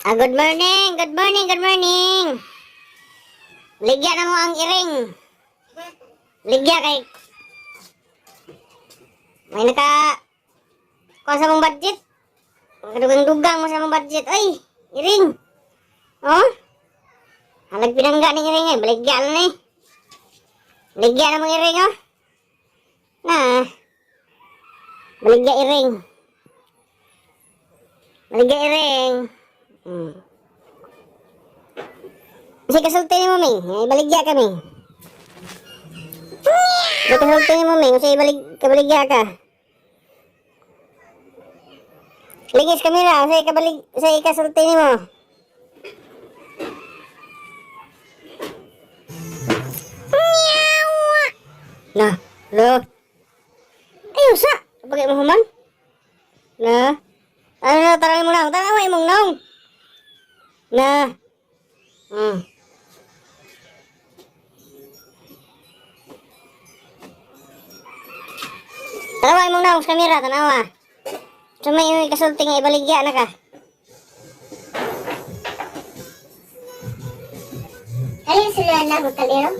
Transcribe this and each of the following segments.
Ah, good morning, good morning, good morning. Ligya na mo ang iring. Ligya kay may naka kuha sa mong budget. Kadugang-dugang mo sa mong budget. Ay, iring. Oh? Halag pinangga ni iring eh. Baligya na ni. Baligya na mong iring, oh. Na. Baligya iring. Baligya iring. Kasi kasulti ni mo, Ming. Ay, baligya kami. Kasi kasulti ni mo, Ming. Kasi balig, kabaligya ka. Lingis kamera. Kasi kabalig, kasi kasulti ni mo. Na, lo. Ay, usa. Pagay mo human. Na. Ano na, tarawin mo na. Tarawin mo naong. Na. Tanawa imong naong sa kamera, tanawa. So may kasulti nga ibaligya na ka. Alin sila na magkalero?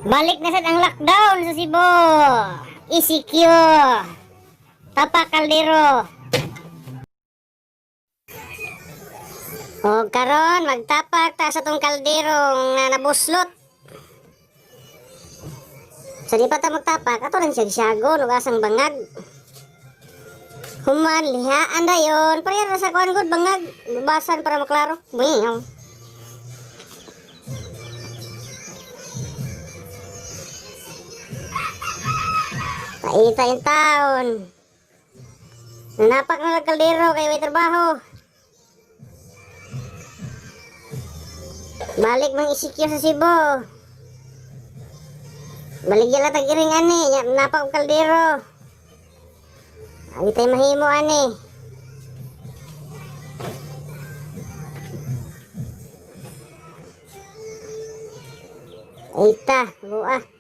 Balik na sad ang lockdown sa Cebu. ECQ. Tapak kaldero. O karon magtapak ta sa tong kaldero nga nabuslot. Sa di pa ta magtapak, ato lang siyang siyago, ug asang bangag. Human, lihaan dayon. Pareha ra sa kuan gud bangag. Basan para maklaro. Buhingaw. Paita yung taon. Nanapak na ng kaldero kay may trabaho. Balik mang isikyo sa Cebu. Balik yan tag iring ani, nya napak og kaldero. Agi tayo mahimo ani. Ita, buah.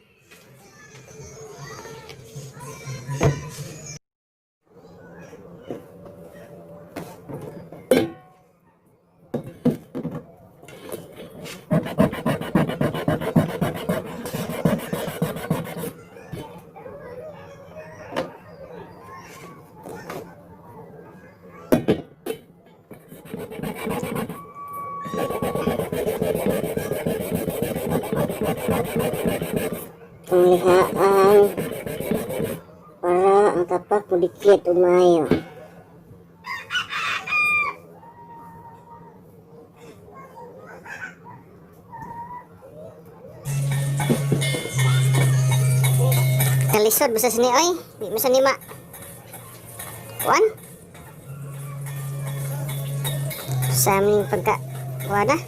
Ang lihaan para ang tapak mudikit ug maayo. Kalisod basta sini oy, di man sa nima. Kuan? Sa aming pagka kuan na.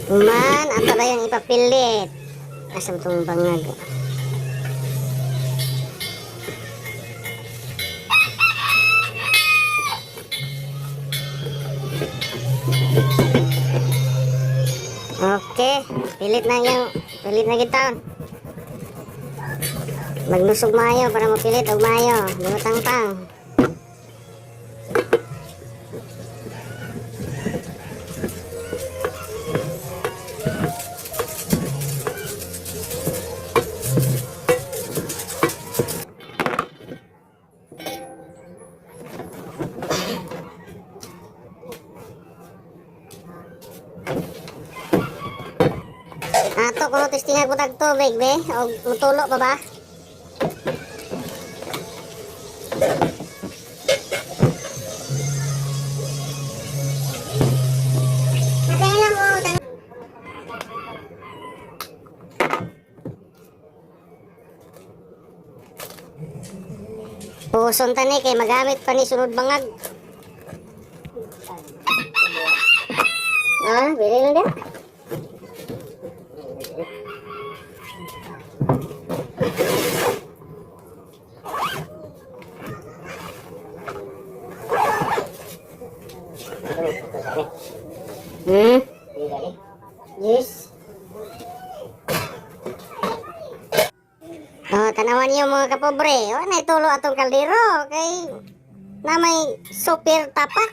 Man, ato na yung ipapilit. Asa mo itong bangag? Pilit na yung pilit na kita. Magnusog maayo para mapilit og maayo. Butang-tang. Ato kuno testingan ko tag tubig be og mutulo pa ba? Matay lang mo. Puson tani kay magamit pa ni sunod bangag. Ah, bili lang din. Yes. Oh, tanawan niyo mga kapobre. Wa na itulo atong kaldero kay na may super tapak.